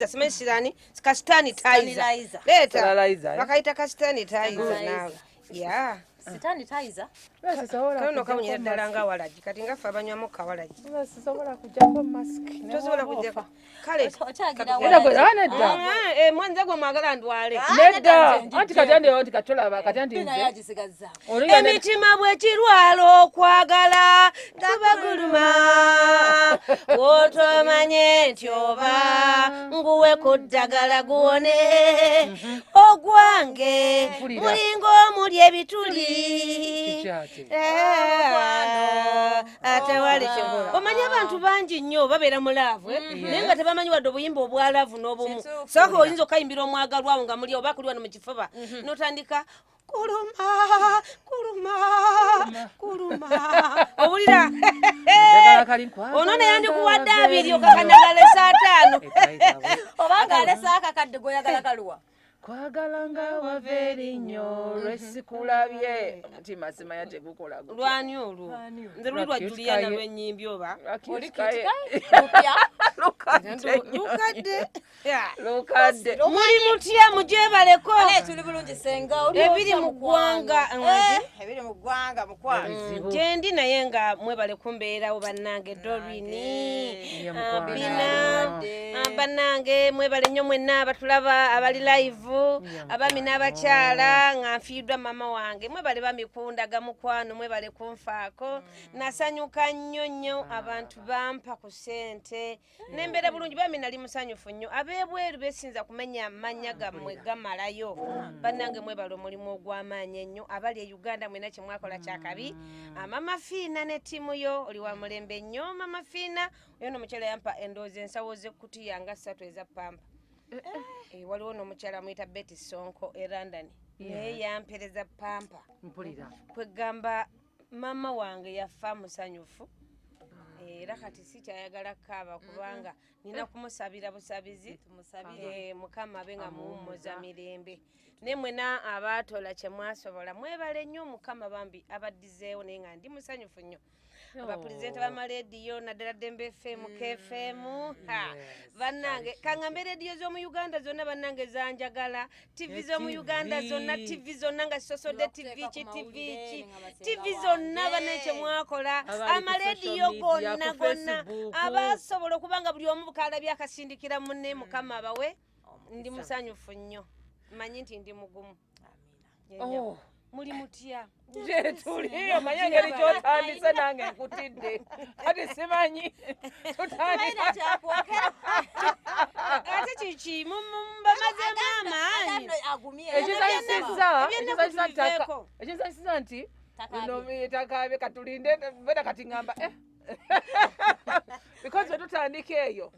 Simanyi sirani kasitani Sanitizer. leeta Sanitizer, eh? bakayita kasitani Sanitizer. naawe ya Sanitizer. kano kawunyira ddala nga walagi kati nga ffe abanywamu kawalagi Sisobola kujjako masiki. Tosobola kujjako kale. Okyagira Era gwe ah, nedda. Mwanze gwe mwagala ndwale. Ah, Nedda. nedda, nze Anti kati andi anti katolaba kati andi Naye nze. agisigazza. Olinga ne- Emitima bwe kirwala okwagala kuba guluma, otomanye nti oba nguwe ku ddagala guwone ogwange. Mpulira. Mulinga omuli ebituli. Kiki ate? Eh, ate wali kyo omanyi abantu bangi nnyo babeera mu love, eh? Naye nga tebamanyi wadde obuyimba obwa love n'obumu. Kituufu. Sooka oyinza okayimbira omwagalwawo nga muli oba kuli wano mu kifuba n'otandika kuluma kuluma kuluma, owulira. Njagala kali nkwagala. Ono naye andikuwadde abiri okakanagaleesa ataano. Obanga alesa akakadde gweoyagala kaluwa. Kwagala nga wava erinnyo lwesikulabye omutima simanya tegukola gutya. Lwani olwo? Nze luli lwa Lwa Juliana Cute. lwenyimbye oba Lwa Cute. Lupya. Lukadde nnyo. Lukadde. Yeah. Lukadde. Muli mutya? Mujebaleko. Ale tuli bulungi senga, oli Ebiri otya, mu mukwano? ggwanga, Eh, ebiri mu ggwanga, mukwano. Bizibu. Gyendi naye nga mwebale kumbeerawo bannange. Dorini. Ye mukwano. Bina. Ah, bannange mwebale nnyo mwenna abatulaba abali live, abaami n'abakyala. Nga nfiiddwa mama wange, mwebale bamikundaga mukwano, mwebale kunfaako. Nasanyuka nnyo nnyo, abantu bampa ku ssente nembeera bulungi. Bami nali musanyufu nnyo. Ab'ebweru besinza kumenya mannya gammwe gamalayo. Bannange mwebale omulimu ogw'amaanyi ennyo. Abali e Uganda mwena kyemwakola kyakabi. Mama Fiina ne ttiimu yo, oli wa mulembe nnyo Mama Fiina. Oyo nomukyala yampa endowooza ensawo z'ekkutiya nga ssatu eza pampa. Eh, waliwo n'omukyala amuyita Betty Sonko e London, naye yampereza pampa. Mpulira. Kwegamba maama wange yafa musanyufu, era kati sikyayagala kaaba kubanga nina kumusabira busabizi. Tumusabire. Eh, Mukama abe nga muwummuza mirembe. Naye mwena abaatola kye mwasobola mwebale nnyo. Mukama bambi abaddizeewo, naye nga ndi musanyufu nnyo. Abapulezidenti b'amalediyo naddala Dembe FM, KFM, ha, bannange kaŋŋambe rediyo z'omu Uganda zonna bannange zanjagala, TV Ne z'omu Uganda TV. zonna, TV zonna nga sisosodde TV ki, Nibakuteeka ku TV mawulire, ki, nga basenga TV zonna wange. bannaye kye mwakola. Abali ku Amalediyo social media, gonna ku gonna Facebook. abasobola okuba nga buli omu bukalabye akasindikira munne, Mukama abawe. Ndi musanyufu nnyo, mmanyi nti ndi mugumu. Amiina. Oh. Muli mutya? Gyetuli. Omanye engeri gyotandise nange nkutidde, kati simanyi Tubalina kyakwogera. Ate kiki bamazeemu amaanyi? Agambye agumye. Ekisanyusiza Ebyennaku ekisanyusiza nti tubiveeko. Ekisanyusiza nti Takaabye. bino takaabye. Katulinde beda kati ngamba eh. Because wetutandika eyo.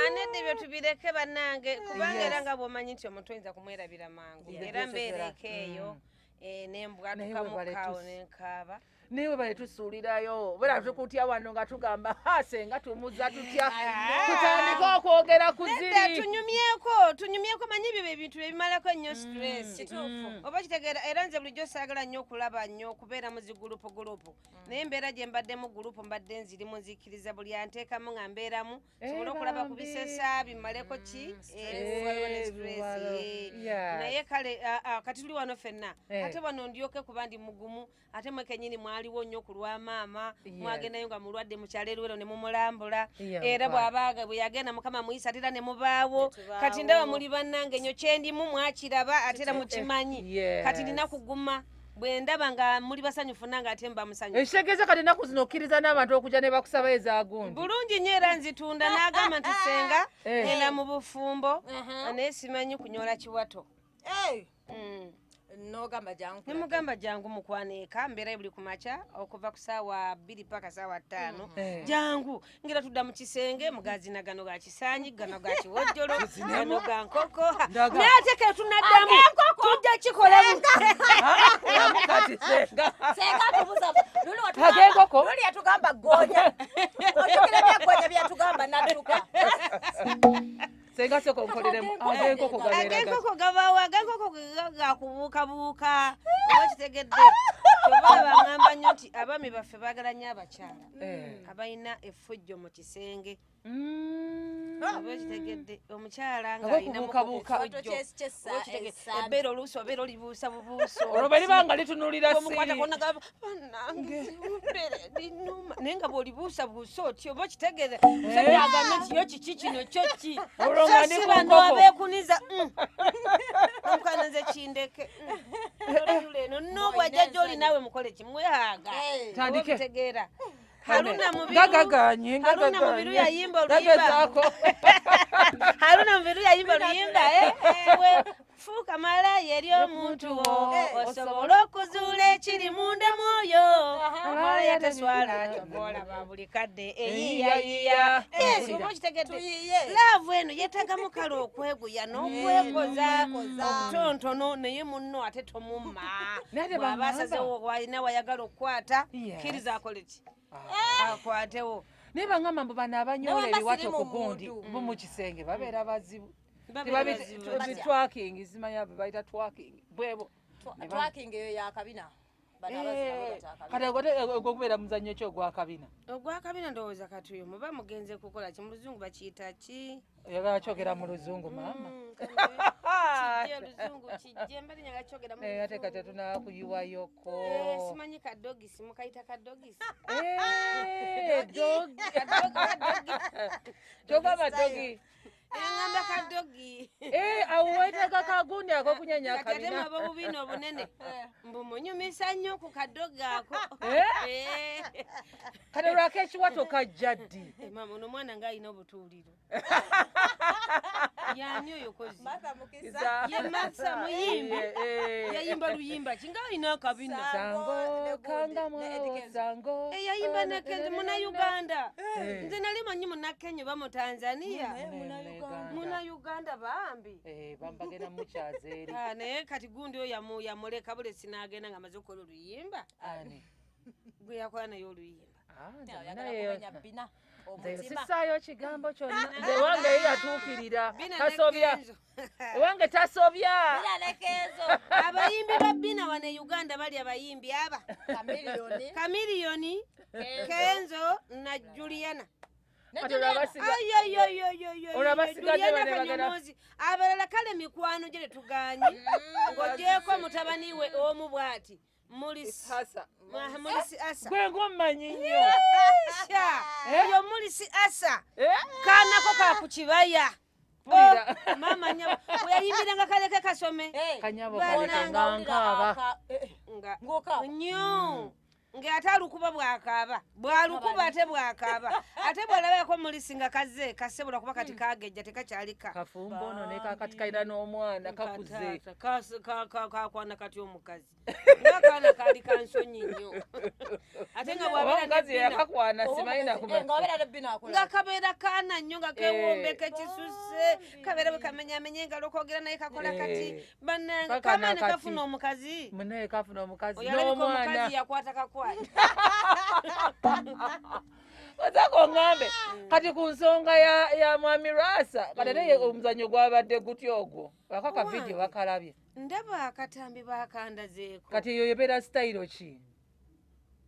Anedde ebyo tubireke bannange, kubanga era nga bw'omanyi nti omuntu oyinza kumwerabira mangu. Era mbeereko eyo eh, Naye nembwatukamukaawo webale nenkaaba. Naye webale tusuulirayo bera tukutya wano nga tugamba ha senga tumuza tutya tutandike okwogera ku Nedda. ziri. Tunyumyeko, tunyumyeko. Manyi ebyo ebintu ebimalako ennyo stress. Kituufu. Oba kitegeera, era nze bulijjo saagala nnyo okulaba nnyo okubeera mu zigulupu gulupu, naye embeera gye mbaddemu gulupu mbadde nzirimu nzikiriza buli anteekamu nga mbeeramu nsobole okulaba ku Bambi. bisesa bimaleko ki. Eh, waliwo ne stress, Walo. eh. Yes. Naye kale ah, ah, kati tuli wano ffenna. Eh. Ate wano ndyoke kuba ndi mugumu. Ate mwe kennyini mwaliwo nnyo ku lwa maama. Mwagendayo nga mulwadde mukyalo eruwero ne mumulambula. Era bw'abaaga bwe yagenda Mukama muyisa, ate era ne mubaawo. Ne tubaawo. Kati ndaba muli bannange nnyo, kyendimu mwakiraba ate era mukimanyi. Kati nina kuguma bwe ndaba nga muli basanyufu nange ate mba musanyufu. Ekitegeeza kati ennaku zino okkiriza n'abantu okujja ne bakusaba ezagundi? Bulungi nnyo, era nzitunda n'agamba nti senga Eh. ngenda mu bufumbo naye simanyi kunyola kiwato. Eh, N'ogamba jangu. Nemugamba jangu mukwano eka, mbeerayo buli kumakya okuva ku saawa 2 paka saawa 5. Eh. Jangu ngera tudda mu kisenge mugazina gano ga kisanyi, gano ga kiwojjolo, gano ga nkoko. Ndaga. Naye ate ke tunaddamu tujja kikolamu. Kati senga. Senga tubuza. Luli Ag'enkoko? Luli yatugamba gonya. Ojjukira bya gonya byatugamba nadduka. Senga sooka onkoleremu ag'enkoko gabeera gatya? Ag'enkoko gabaawo, ag'enkoko gakubuukabuuka, oba kitegedde? Kyova baŋŋamba nnyo nti abaami baffe baagala nnyo abakyala Eh. abalina effujjo mu kisenge. Oba okitegedde, omukyala Nga ng'alinamu bakubuukabuuka. okufujjo. Kyesa Oba okitegedde, esambi. ebbeere oluusi obeera olibuusa bubuuso. Olwo bwe liba nga litunulira Omukwata si konna gamba, "Bannange, ebbeere linnuma." Naye nga bw'olibuusabuusa otyo oba okitegeeza, omusajja agambe nti yo kiki kino kyo ki? Olwo So nga ndi si ku bano nkoko. abeekuniza, Omukwano nze kindeke. Oluyula eno no bw'ajja gy'oli naawe mukole kimwehaaga. Tandike. Oba obitegeera. Haruna Mubiru, Gagaganye, Haruna gagaganye. Mubiru yayimba oluyimba. Gagezaako. Haruna Mubiru yayimba oluyimba eh, eh, we fuuka malaaya eri omuntu wo osobola okuzuula ekiri munda mwoyo. Malaaya taswala kyova olaba buli kadde eyiyayiya. Yes, oba okitegedde. Tuyiye. Laavu eno yeetagamu kale okweguya n'okwekoza obutontono, naye munno ate tomumma. Naye ate Bw'aba bangamba. asazeewo walina wayagala okukwata, Yes. kkiriza akole ki? Akwatewo. Naye bangamba mbu bano abanyoola Newamba ebiwato siri ku mu gundi muntu. bo mu kisenge babeera bazibu. Babeera bazibu. Twaking, simanya bwe bayita twaking bwebo. Twaking eyo yakabina. Bano abazina bwe Eh, batakabina. Kati ogwo te- ogwo gubeera muzannyo ki ogwakabina? Ogwakabina ndowooza kati oyo muba mugenze kukola ki? Mu luzungu bakiyita ki? Oyagala kyogera mu luzungu maama? Kijje oluzungu kijje mbadde njagala kyogera mu Naye ate kati luzungu. tetunakuyiwayoko. Eh, simanyi kadogisi, mukayita kadogisi. Eh, dog. Kadogi. Kyogamba dogi. Eŋŋamba kadogi. Eh, awo weetaaga kagundi akokunyanya Kati ate akabina. mwaba obubina obunene mbu munyumisa nnyo ku kadogi ako. Eh? Eh. Kati olwako ekiwato kajja ddi? Eh, maama ono omwana ng'alina obutuuliro. Yaani oyo kozi? Martha Mukisa. Ye Martha muyimbi. Eh, eh. Yayimba luyimba ki ng'alina akabina? Sango, Ne gundi, kanga ne mwawo, Eddy Kenzo. sango. Eh, yayimba ne Kenzo Munnayuganda. Eh. Nze nali manyi Munnakenya oba mu Tanzania. Munnayuganda. Munnayuganda bambi. Eh, bambagenda mukyaza eri. Ah, naye kati gundi oyo yamuleka bule sinaagenda ng'amaze okukola oluyimba. Ani? Gwe yakola naye oluyimba. Ah, nze Oyagala naye- kumenya bina. Nze Omutima. sissaayo kigambo kyonna. Nze wange ye yatuukirira. Bina ne Tasobya. Kenzo. Ewange tasobya. Bina ne Kenzo. Abayimbi ba Bina wano e Uganda bali abayimbi aba. Chameleone. Chameleone, Kenzo na Juliana. Ne Kati Juliana. olwabasiga- Ayoyoyoyoyo. Olwabasigadde Juliana bane bagenda- Kanyomozi. Abalala kale mikwano gye tetugaanyi. Ng'ogyeko mutabani we omu bw'ati. Mulisi. Hasa. Mulisi Asa. Gwe ng'ommanyi nnyo. Sha. Oyo Mulisi Asa. Eh? Kaanako ka ku kibaya. Mpulira. Oh, maama nnyabo. Bwe yayimbiranga kaleke kasome. Eh, Kanyabo Bana kaleke nga nkaaba. Nga Ng'okaaba. nnyo. Ng'ate alukuba bw'akaaba. Bw'alukuba ate bw'akaaba. Ate bw'alabako Mulisi nga kazze kasebula kuba kati kagejja tekakyalika. Kafumbo ono ne kakati kalina n'omwana kakuze. Kataata, kakwana kati omukazi. Ng'akaana kaali kansonyi nnyo. Ate nga Oba bw'abeera omukazi ne Bina, yeyakakwana simanyi Eh, nga wabeera ne Bina akola. nga kabeera kaana nnyo nga keewombeka ekisusse, kabeera bwe kamenyamenya engalo okwogera naye kakola kati. Eh. Bannange, Paka kamaani nakati. kafuna omukazi. Munaye kafuna omukazi Oyo alabika n'omwana. omukazi yakwata kakwata. Osaka oŋŋambe kati ku nsonga ya mwami Lwasa kati ate ye omuzannyo gwabadde gutya ogwo? Ako ka vidiyo bakalabye. Ndaba akatambi bakandazeeko. Kati eyo ebeera sitayiro ki?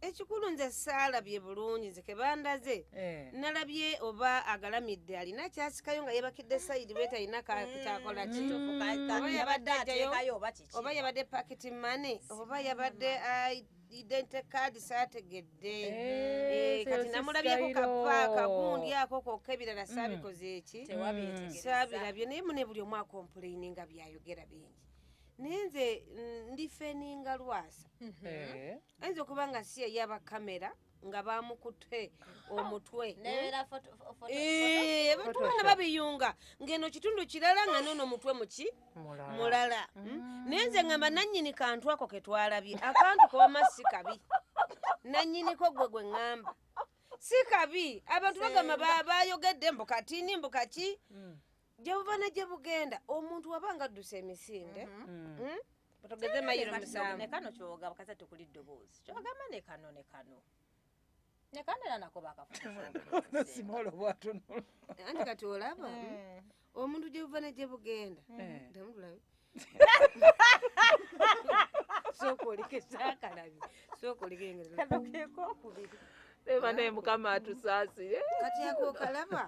Ekikulu nze saalabye bulungi, nze ke bandaze. Eh. Nalabye oba agalamidde alina kyasikayo nga yeebakidde sayidi bwe talina kyakola ki. Oba yabadde ajjayo, ateekayo oba kiki? oba yabadde pakiti money, oba yabadde identity card saategedde. Eh, Eh, kati so namulabyeko sitayiro. kapaaka gundi ako kokka ebirala saabikoze eki. Tewabyetegereza. Saabirabye naye mune buli omu akomplaininga byayogera bingi. Naye nze ndi feninga Lwasa. Eh. Ayinza okuba nga si yeye abakamera nga bamukutte omutwe. Nebeera photo- Eh, abantu bana babiyunga ng'eno kitundu kirala nga noono omutwe muki Mulala. mulala. Naye nze ngamba nannyini kantu ako ke twalabye akantu kewama si kabi nannyiniko gwe gwe ŋŋamba si kabi. Abantu bagamba bayogedde mbu katini mbu kaki gye buva ne gye bugenda omuntu waba nga addusa emisinde. Tugeze mayiro Ne kano- 7. Ne kano kyogamba kasa tekuli ddoboozi. Kyogamba ne kano ne kano. Ne kano era nako bakafuna. Simolo bw'atunula. Anti kati olaba omuntu gye buva ne gye bugenda. Eh. Ddamu tulabe. Sooka oleke saakalabye. Sooka oleke engeri. Kano keekokubiri. Eba naye Mukama atusaasire. Kati ako kalaba.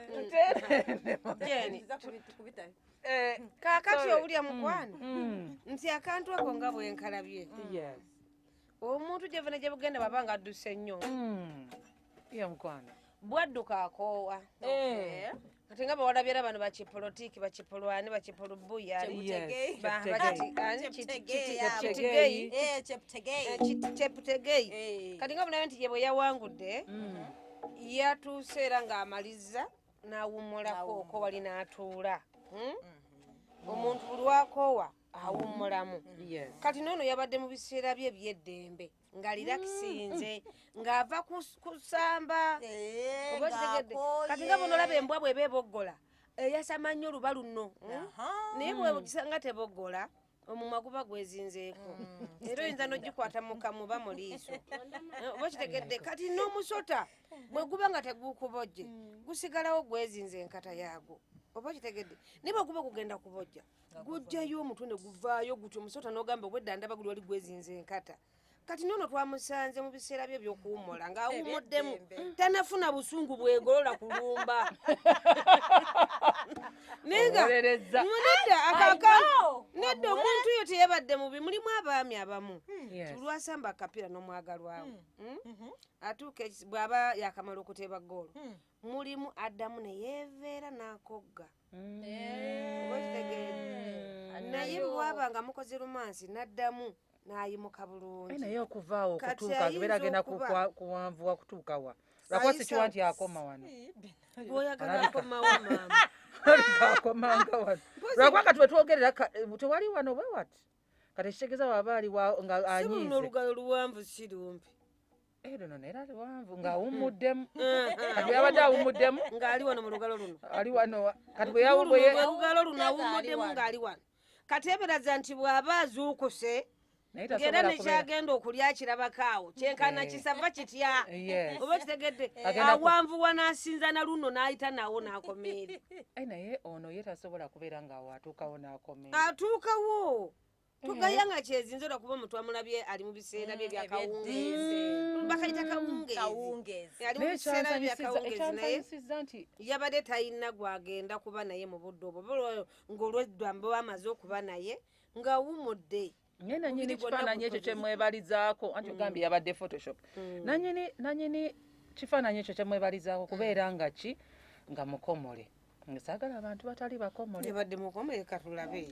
Tuterere. Jeni, Eh, kaakati sorry. owulya mukwano nti akantu ako nga bwe nkalabye Yes. omuntu gyeva ne gye bugenda bwaba nga adduse nnyo Ye mukwano. bwadduka akoowa. Eh. Kati nga bwewalabye era bano bakipolotiki, bakipolwani, bakipolubuya. Yes. Kitigeyi. Cheptegei. Cheputegei. Eh. Kati nga bulabe nti ye bwe yawangudde yatuuse era ng'amaliza n'awummulako oko wali n'atuula. Omuntu buli lwakoowa awummulamu. Yes. Kati noono yabadde mu biseera bye eby'eddembe nga lirakisinze ng'ava kusamba. Oba okitegedde? Kati nga bw'onolaba embwa bw'eba eboggola eyasama nnyo luba luno, Naye bw'ogisanga teboggola omumwa guba gwezinzeeko era oyinza n'ogikwata mu kamuba mu liiso. Oba okitegedde? Kati n'omusota bwe guba nga tegukubojje gusigalawo gwezinze enkata yaagwo. Oba okitegedde? Naye bwe guba gugenda kubojja gujjayo omutwe ne guvaayo gutyo omusota n'ogamba obwedda ndaba guli wali gwezinze enkata. Kati noono twamusanze mu biseera bye eby'okuwummula ng'awummuddemu tanafuna busungu bwegolola kulumba. Naye nga Owolerezza. nedda know. nedda omuntu oyo teyabadde mubi. Mulimu abaami abamu Yes. lwasamba akapiira n'omwagalwawo atuuka bw'aba yakamala okuteeba ggoolo mulimu addamu ne yeeveera n'akogga. Oba okitegeera? Naye bw'aba nga mukoze lumansi n'addamu n'ayimuka bulungi. Naye okuvaawo Kati okutuuka ayinza beera agenda kuwanvuwa kutuuka wa? Lwakuba sikiwa nti akoma wano. Bw'oyagala Alabika. akomawo maama. Alabika akomanga wano. Lwakuba kati wetwogerera tewali wano bwe wati. Kati ekitegeeza waba ali nga Si luno anyiize. olugalo luwanvu si lumpi. Eh, luno naye era luwanvu ng'awummuddemu. Kati yabadde awummuddemu. Ng'ali wano mu lugalo luno. Ali wano kati bwe Luno yawubwe lwe lugalo luno Ng'ali awummuddemu wano. ng'ali wano. Kateebereza nti bw'aba azuukuse naye ng'era tasobola kubeera. nekyagenda okulya kirabako awo kyenkana kisava kitya. Yes. Oba kitegedde? Agenda Awanvuwa n'asinza na luno n'ayita nawo n'akoma eri. Eh, naye ono ye tasobola kubeera ng'awo atuukawo n'akoma eri. Atuukawo tugaya nga kyezinze olwakuba omuntu amulabye ali mu biseera bye ebyakawungeezi bakayita kawungeezi. Kawungeezi. Ali mu Naye biseera bye ebyakawungeezi naye ekyansanyusizza nti yabadde talina gwagenda kuba naye mu budde obwo oba ng'olweddwa mbe bamaze okuba naye ng'awumudde. Naye nannyini Omubiri gwonna kifaananyi ekyo gukozesa. kyemwebalizaako anti ogambye yabadde Photoshop. Nannyini kifaananyi ekyo kyemwebalizaako kubeera nga ki nga mukomole. Nga saagala abantu batali bakomole. Yabadde mukomole katulabe.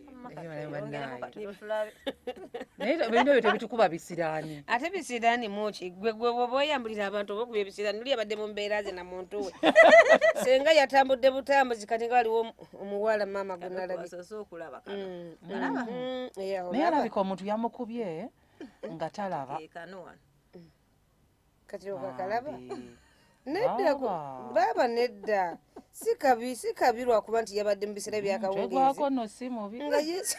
Naye ebintu ebyo tebitukuba bisiraani. Ate bisiraani muki? Gwe gwe bw'oba oyambulira abantu oba okuba ebisiraani oli yabadde mu mbeera ze na muntu we senga yatambudde butambuzi kati nga waliwo omuwala maama gwe nalabye. Wasoose okulaba kano. Naye Olaba. alabika omuntu yamukubye nga talaba. Ke kano wano. Kati okakalaba. Bambi. Nedda Baaba. Baaba nedda si kabi si kabi lwakuba nti yabadde mu biseera byakawungeezi. Twegwako nno si mubi. Nga yesu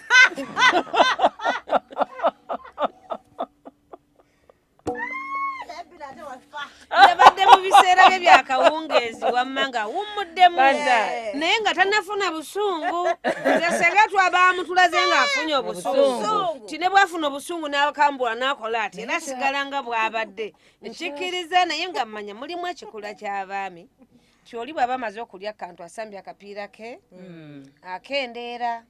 yabadde mu biseera bye byakawungeezi wamma nga awummuddemu Bannaye. naye nga tannafuna busungu. Nze senga twabamutulaze ng'afunye obusungu Obusungu. ti ne bwafuna obusungu n'akambula n'akola ati era asigala nga bw'abadde nkikkiriza naye nga mmanya mulimu ekikula ky'abaami ti oli bw'aba amaze okulya akantu asambye akapiira ke akendeera.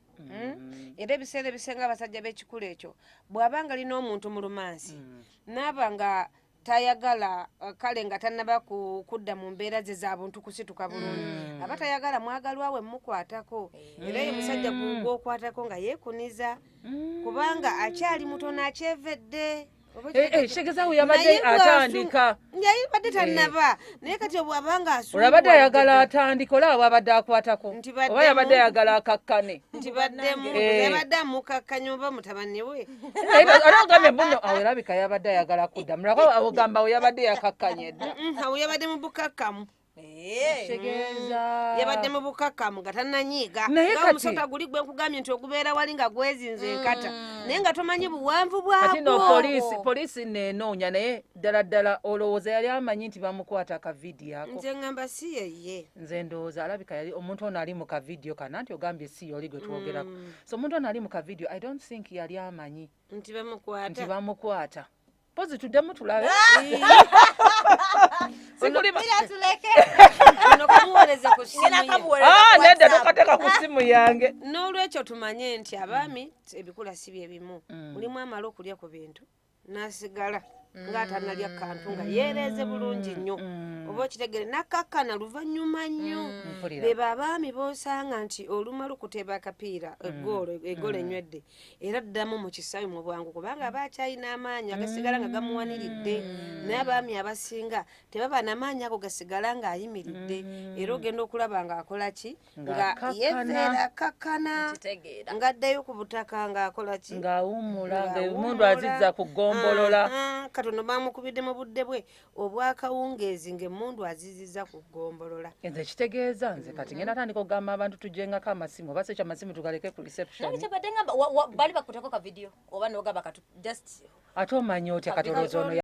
Era ebiseera ebisinga abasajja b'ekikula ekyo bw'aba nga alina omuntu mu lumansi n'aba nga tayagala kale nga tannaba kudda mu mbeera ze za buntu kusituka bulungi aba tayagala mwagalwa we mukwatako era ye musajja gw'okwatako nga yeekuniza kubanga akyali mutono akyevedde. Oba Eh, eh, kitegeeza we yabadde Naye atandika. Yabadde tannaba naye kati bw'abanga Olabadde ayagala atandika olaba bwabadde akwatako Nti baddemu. oba yabadde ayagala akakkane. Nti baddemu yabadde amukakkanya oba mutabani we. Naye ate ogambye muno awo erabika yabadde ayagala kudda mulako awo ogamba awo yabadde yakakkanye dda. Awo yabadde mu bukakkamu. Kitegeeza Yabadde mu bukakkamu nga tannanyiiga. Naye Nga kati- omusota guli gwe nkugambye nti ogubeera wali nga gwezinze enkata naye nga tomanyi buwanvu Kati no bwagwo. poliisi neenoonya naye ddala ddala olowooza yali amanyi nti bamukwata akavidiyo ako? Nze ŋŋamba si yeye. Nze ndowooza alabika yali omuntu ono ali mu kavidiyo kana nti ogambye si oli gwe twogerako so omuntu ono ali mu kavidiyo I don't think yali amanyi Nti nti bamukwata. bamukwata pozi tuddemu tulabe. Sikulimba. Mira tuleke. Ono kamuweereze ku ssimu Ngenda ye. kamuweereza Ah, ku nedda, WhatsApp. tokateeka ku ssimu yange. N'olwekyo tumanye nti abaami ebikula si bye bimu. Mulimu amala okulya ku bintu n'asigala ng'atanalya kantu nga yeereeze bulungi nnyo, oba okitegere, nakkakkana luvannyuma nnyo. Mpulira. Be abaami b'osanga nti olumala okuteeba akapiira, eggoolo, eggoolo enywedde, era ddamu mu kisaawe mu bwangu, kubanga aba akyalina amaanyi agasigala nga gamuwaniridde. Naye abaami abasinga tebaba namaanyi ago gasigala ng'ayimiridde, era ogenda okulaba ng'akola ki? Nga Ng'akkakkana. yeveera, akkakkana. Kitegeera. Ng'addayo ku butaka ng'akola ki? Ng'awummula, ng'emundu Ng'awummula. azizza ku ggombolola. Aha, katono bamukubidde mu budde bwe obwakawungeezi ng'emmundu azizizza ku ggombolola. Nze kitegeeza nze kati ngenda tandika okugamba abantu tujjengako amasimu, oba si ekyo amasimu tugaleke ku reception. Nange kyebadde ngamba, bali bakuteko ka video oba nogamba katu just Ate omanyi otya katolooza ono?